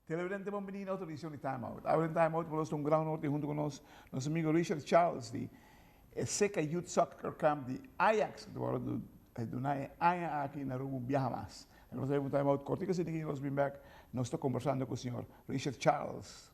Televidente bon bini na otro edicion di Time Out. Awe den Time Out nos ta un gran honor tin hunto cu nos nos amigo Richard Charles di e Seca Youth Soccer Camp di Ajax cu ta worde duna e aña aki na Aruba un biaha mas. Nos ta heba un Time Out cortico asina ki nos bin bek nos ta conversando cu señor Richard Charles.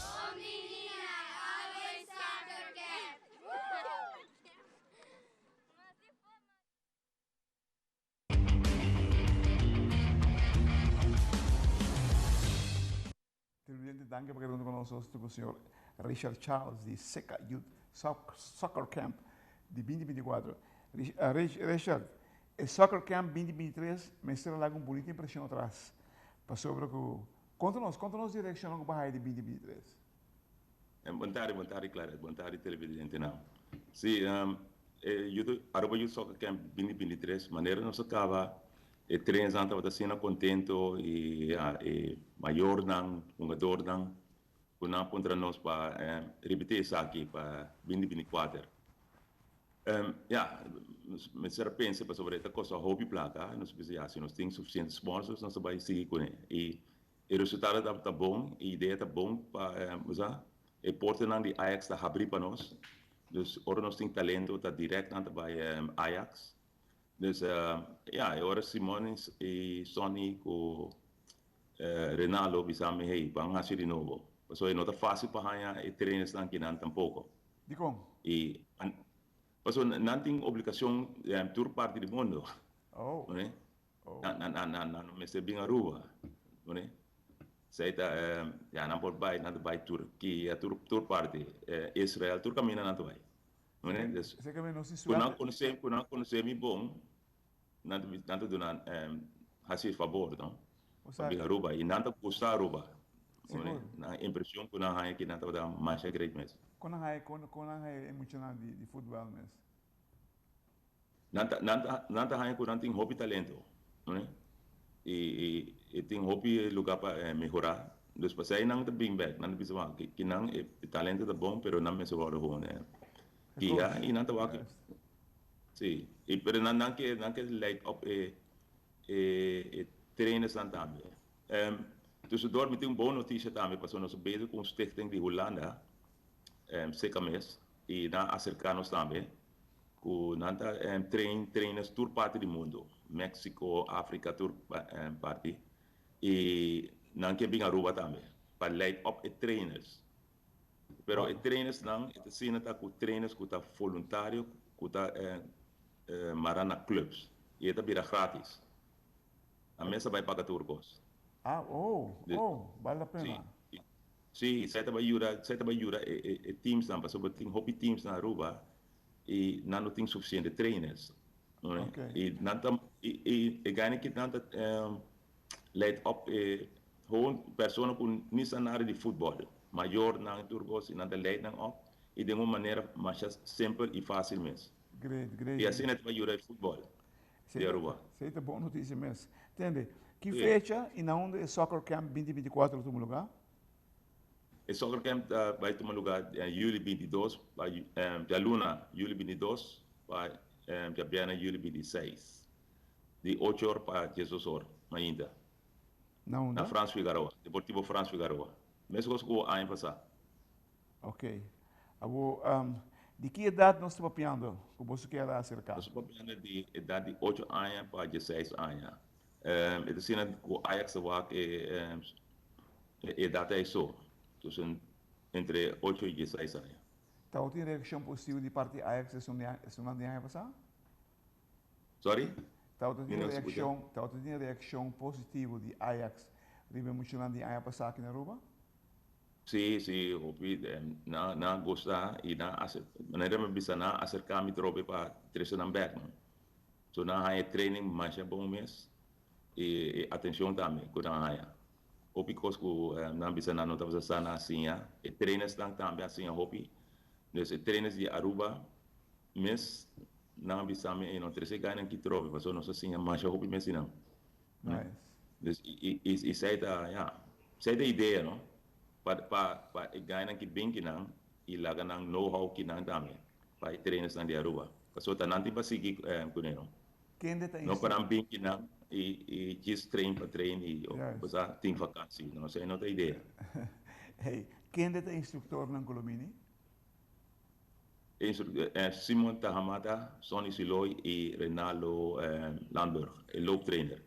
Bon bini na Always Soccer Camp! Televidente danki pa keda hunto ku nos nos ta ku señor Richard Charles di Seca Youth Soccer Camp di binti binti kuater. Richard, e Soccer Camp binti binti tres mester a laga un bunita impresion atras pasobra ku konta nos, konta nos di e reakshonnan ku bo a haya di binti binti tres. Bon tardi, bon tardi Claret, bon tardi televidentenan. Si, e Aruba Youth Soccer Camp binti binti tres manera nos a kaba E trainersnan tabata asina contento y ya e mayornan, hungadornan cu nan a puntra nos pa ripiti esaki pa binti binti kuater. Ya, nos mester a pensa pasobra e ta costa hopi placa, nos a bisa ya si nos tin suficiente sponsors nos ta bay sigui cune. Y e resultado tabata bon, e idea ta bon pa bo sa e portanan di Ajax ta habri pa nos, dus ora nos tin talento ta direct nan ta bay Ajax. Dus ya, e ora Simon i Sonny ku Renaldo bisa mi, hey, ban hasi di nobo. Pasobra e no ta fásil pa haña e trainersnan kinan tampoko. Dikon? I pasobra nan tin obligashon tur parti di mundo. Oh. Oné? Oh. Nan nan no mester bin Aruba. Oné? Esei ta, ya, nan por bai, nan ta bai Turkia, tur tur parti, Israel, tur kaminda nan ta bai. Mane, dus, Esei ke nos tin ku nan suerte. konosé, ku nan konosé mi bon, nan ta nan ta duna hasi e fabor, no? O Pa sea, bin Aruba. I nan ta gusta Aruba. Mane, sigur. nan impreshon ku nan haña aki nan tabata masha great mes. Kon nan haña, kon kon nan haña e muchanan di di futbal mes? Nan ta nan ta nan ta haña ku nan tin hopi talento, mane, i i i tin hopi lugá pa mehorá. Dus pasei nan ta bin bèk, nan ta bisa wak ki nan e talento ta bon pero nan mester wòrdu gewoon E guia coach, i nan ta wak juist. si i pero nan nan ke nan ke leid op e e e trainersnan tambe. Tusendor mi tin un bon notisia tambe pasobra nos ta bezig ku un stichting di Hulanda seka mes i nan a aserká nos tambe. Ku nan ta train trainers tur parti di mundu, Mexico, Africa, tur parti i nan ke bin Aruba tambe pa leid op e trainers. Pero e trainers nan e ta asina ta ku trainers ku ta voluntario ku ta mara na clubs i e ta bira gratis. Nan mes ta bai paga tur kos. Ah, oh, oh, bal la pena. Si, si, esei ta bai yuda, esei ta bai yuda e teamsnan pasobra tin hopi teams na Aruba i nan no tin suficiente trainers. I nan ta i e gana ki nan ta leid op e gewoon persona ku ni sa nada di futbol, mayornan tur kos i nan ta leid nan op i den un manera masha simpel i facil mes. Great, great. I asina ta bai yuda e futbol. Di Aruba. Esey ta bon noticia mes. Tende, ki fecha y na unda e Soccer Camp 2024 lo tuma lugar? E Soccer Camp ta bay tuma lugar juli 22 pa djaluna juli 22 pa djabièrnè juli 26 di ocho or pa diesdos or mainta. Na unda? Na Frans Figaroa, Deportivo Frans Figaroa. Mescos cu aña pasa. Ok. Awor, di ki edat nos ta papiando ku boso kier a aserká? Nos ta papiando di edat di ocho aña pa dieseis aña. E ta asina ku Ajax ta wak e edat ei so, tussen entre ocho i dieseis aña. Tabatin reakshon positivo di parti di Ajax esunnan di aña pasá? Sorry? Tabatin reakshon, tabatin reakshon positivo di Ajax riba e muchanan di aña pasá aki na Aruba? Sí, sí, hopi nan nan a gusta y nan a manera mi a bisa nan a acerca mi trobe pa trece nan bek no. So nan a haña e training masha bon mes y e atencion tambe cu nan a haña. Hopi cos cu nan a bisa nan no tabata sa nan a siña. E trainersnan tambe a siña hopi. Dus e trainers di Aruba mes nan a bisa mi ey no trece e gainan aki trobe pasobra nos a siña masha hopi mes di nan. Nice. Dus y esey ta ya, esey ta idea no, pa pa pa e gainan ki bin kinan y laga nan know how kinan tambe pa e trainersnan di Aruba. Pasobra ta nan tin pa sigui cune no. Kende ta No pa nan bin kinan y y djis train pa train y bosa tin vakantie no, esey no ta idea. Hey, kende ta instructornan cu lo bini? Simon Tahamata, Sonny Siloy y Renaldo Landburg, e looptrainer.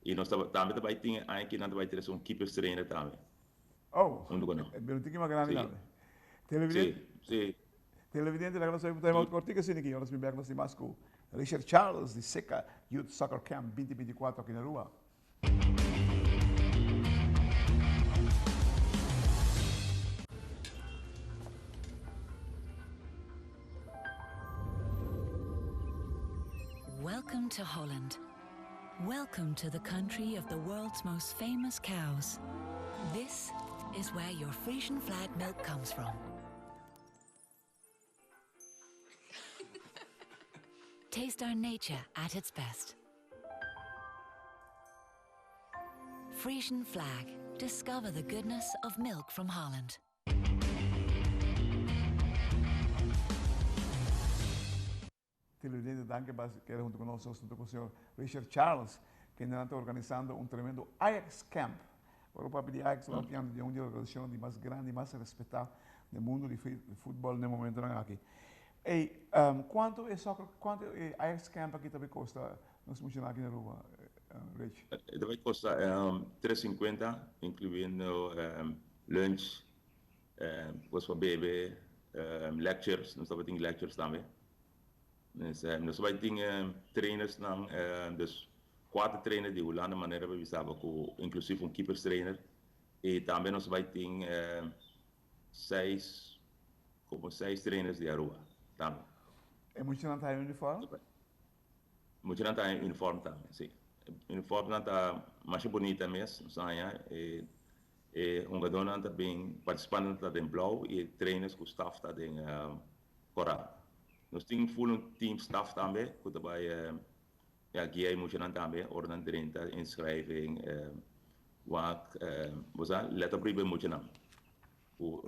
Y nos ta tambe ta bay tin e aña aki nan ta bay trece un keepers trainer tambe. Oh, Hunto cu nan. e bira un tiki mas grandi Sí. tambe. Televidente, Sí, sí. televidente laga nos sabi por time out cortico asina aki. Nos bin bek nos tin mas cu Richard Charles di Seca Youth Soccer Camp 2024 aki na Aruba. Welcome to Holland. Welcome to the country of the world's most famous cows. This is where your Frisian flag milk comes from. Taste our nature at its best. Frisian flag. Discover the goodness of milk from Holland. Televidente danki pa keda hunto ku nos nos hunto ku señor Richard Charles kendenan ta organisando un tremendo Ajax Camp. Ora papia di Ajax lo papiando di un di e organisacionnan di mas grandi y mas respeta den mundo di futbol den momentonan aki. Ey, cuanto e soccer, cuanto e Ajax Camp aki ta bay costa nos muchanan aki na Aruba, Rich? E ta bay costa tres cincuenta incluyendo lunch, cos pa bebe, lectures, nos ta bay tin lectures tambe. Nos ta bay tin trainersnan, dus Cuater trainer di Hulanda manera bo bisaba cu inclusief un keepers trainer y tambe nos bay tin seis como seis trainers di Aruba tambe. E muchanan ta haña uniform? Muchanan ta haña uniform tambe, si. Uniformnan ta masha bunita mes, nos ta haña e e hungadornan ta bin participantenan ta den blauw y e trainers cu staff ta den cora. Nos tin full un team staff tambe cu ta bay Ya guia e muchanan tambe ora nan drenta inschrijving wak bo sa let op riba e muchanan ku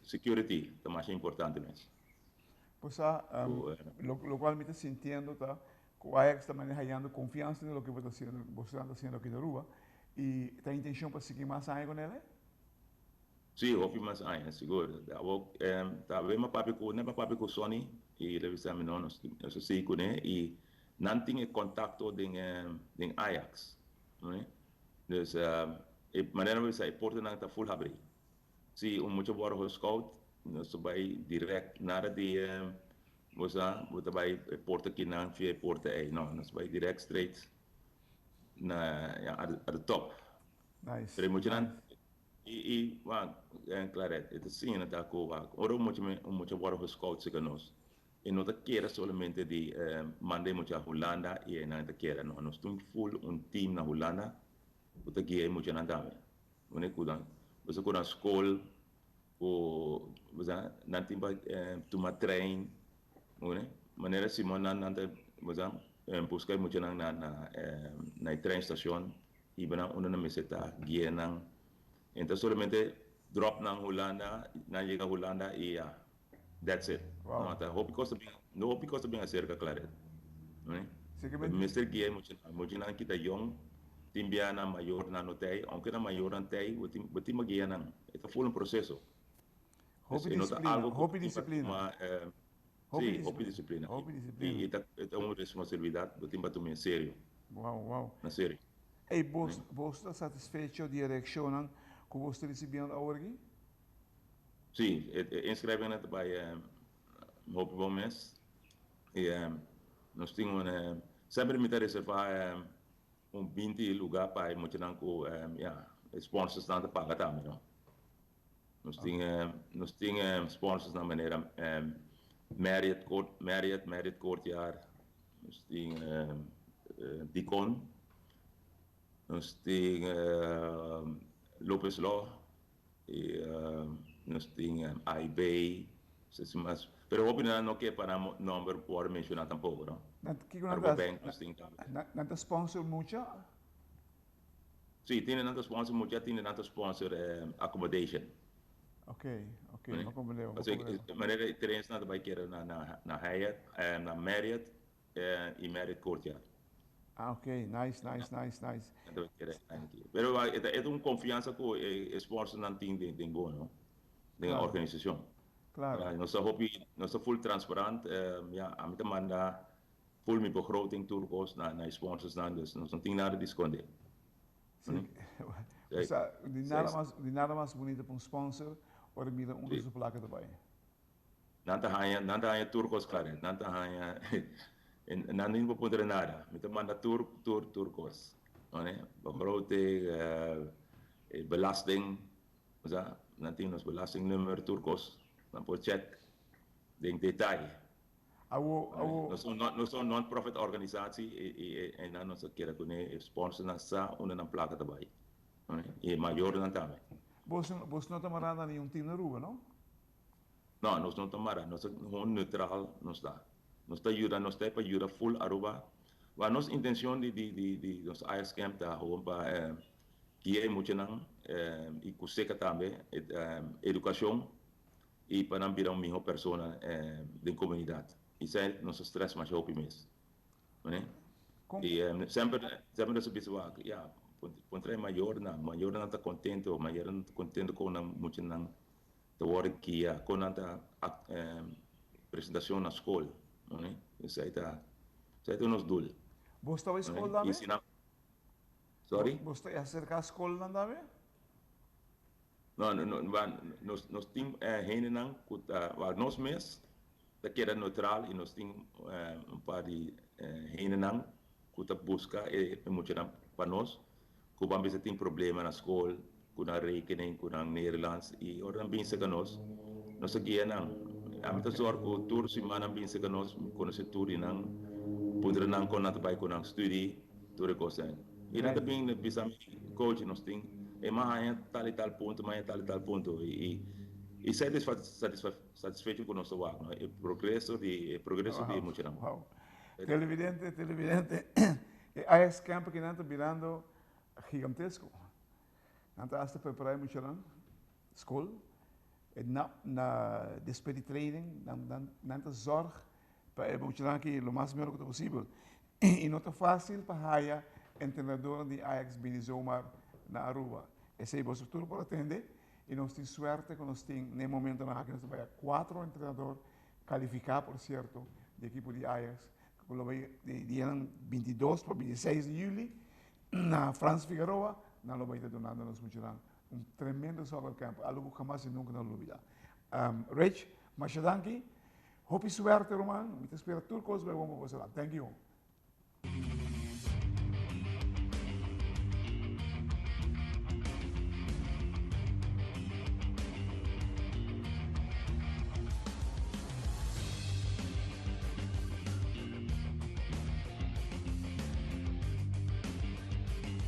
security ta masha importante mes. Bo sa lokual mi ta sintiendo ta ku Ajax ta manera hayando konfiansa den loke bo ta hasiendo boso ta hasiendo aki na Aruba i ta intenshon pa sigui mas aña ku nel? Sí, hopi mas aña, sigur. Awor, ta be mi a papia ku, net mi a papia ku Sonny i el a bisa mi no, nos nos a sigui kuné i nan tin e kontakto den den Ajax, no? Dus e manera mi a bisa e portanan ta ful habrí. Si un mucha wòrdu gescout, nos ta bai dirèkt, nada di bo sa, bo ta bai e porta kinan via e porta ei, no, nos ta bai dirèkt straight na, ya, at the top. Nice, Pero e muchanan nice. I i wak, Claret, e ta siña na ta ku wak, ora un mucha un mucha wòrdu gescout serka nos, e no ta keda solamente di manda e mucha Hulanda i einan e ta keda, no, nos tin ful un team na Hulanda ku ta guia e muchanan tambe. Wanneer ku nan boso ku nan skol ku bo sa nan tin pa tuma trein, manera Simon nan nan ta bo sa. buska e muchanan na na na e treinstation hiba nan unda nan mester ta guia nan. E ta solamente drop nan Hulanda, nan yega Hulanda y ya, that's it. No, ta hopi cos ta bin, hopi cos ta bin acerca Claret. Mester guia e muchanan, muchanan kita yong, tin bia nan mayornan no ta ey, aunke nan mayornan ta ey, bo tin bo tin pa guia nan. E ta full un proceso. Hopi disciplina, hopi disciplina. Sí, hopi disciplina. Hopi disciplina. Y e ta un responsabilidad bo tin pa tuma en serio. Wow, wow. Na serio. Ey, bos, bos ta satisfecho di e reaccionnan cu bos ta ricibiendo awor aki? Sí, e inschrijvingnan ta bay hopi bon mes. Y nos tin un, semper mi ta reserva un 20 lugar pa e muchanan cu, ya, e sponsorsnan ta paga tambe, no. Nos tin nos tin sponsors na manera Marriott Court Marriott Marriott Courtyard nos tin Dicon nos tin Lopez Law y nos tin AIB mas pero hopi nan no ke pa nan nomber wòrdu menshoná tampoko no. Arbo Bank nos tin tambe. Nan ta sponsor mucha? Sí, tin nan ta sponsor mucha, tin nan ta sponsor accommodation. Ok, ok, no comprende. Pasobra manera e trains nan ta bai keda na na na Hyatt, na Marriott y Marriott Courtyard. Ah, ok, nice, nice, nice, nice. Nan ta bai keda aki. Pero e ta e ta un confiansa cu e sponsor nan tin den den bo, no? Den e organisacion. Claro. Nos ta hopi, nos ta full transparant, ya, ami ta manda Full mi begroting tur cos na na e sponsors nan dus nos no tin nada di sconde. Sí, osea di nada mas di nada mas bunito pa un sponsor ora mira unda su placa ta bay. Nan ta haña nan ta haña tur cos Claret nan ta haña nan no por puntra nada mi ta manda tur tur tur cos begroting e belasting osea nan tin nos belastingnummer tur cos nan por check den detaye. Awo, awo. Nos ta nos ta un non-profit organisatie y y nan nos ta keda cune e sponsornan sa unda nan placa ta bay. Y e mayornan tambe. Boso, boso no ta mara na ningun team na Aruba, no? No, nos no ta mara. Nos ta gewoon neutral nos ta. Nos ta yuda, nos ta pa yuda full Aruba. Wa nos intencion di di di di nos Ajax Camp ta gewoon pa guia e muchanan y cu seca tambe educacion. i pa nan bira un miho persona den komunidat. Esei nos ta stress masha hopi mes. I semper semper nos ta bisa wak, ya, kontra e mayornan, mayornan ta kontento, mayornan ta kontento kon nan muchanan ta wòrdu guia, kon nan ta presentashon na skol. Esei ta esei ta nos doel. Bo sta bai skol tambe? Sorry? Bo sta aserka skolnan tambe? No, no, nos, nos tin hendenan ku ta, wak nos mes ta keda neutral i nos tin un par di hendenan ku ta buska e muchanan pa nos, ku ban bisa tin problema na skol, ku nan rekening, ku nan Nederlands, i ora nan bin serka nos, nos ta guia nan. Ami ta zòrg ku tur siman nan bin serka nos, mi konosé tur di nan, puntra nan kon nan ta bai ku nan studi, tur e kosnan. I nan ta bin bisa mi, coach, nos tin e mas haña tal i tal punto, mas haña tal i tal punto. I i satisfecho ku nos ta wak, no? E progreso di e progreso di e muchanan. Wow. Televidente, televidente, e Ajax Camp akinan ta birando gigantesko. Nan ta hasta prepara e muchanan skol, e na na despues di training nan nan nan ta zorg pa e muchanan aki lo mas mihor ku ta posibel. I no ta fácil pa haya entrenadornan di Ajax bini zomaar na Aruba. Esei boso tur por atende i nos tin suerte ku nos tin na e momentonan aki nos ta bai kuatro entrenador kalifiká por sierto di ekipo di Ajax ku lo bai di dianan 22 pa 26 di juli na Frans Figaroa nan lo bai ta dunando nos muchanan un tremendo soccer camp algo ku hamas i nunka nan lo lubida. Rich, masha danki. Hopi suerte ruman, mi ta spera tur kos bai bon pa boso. Thank you.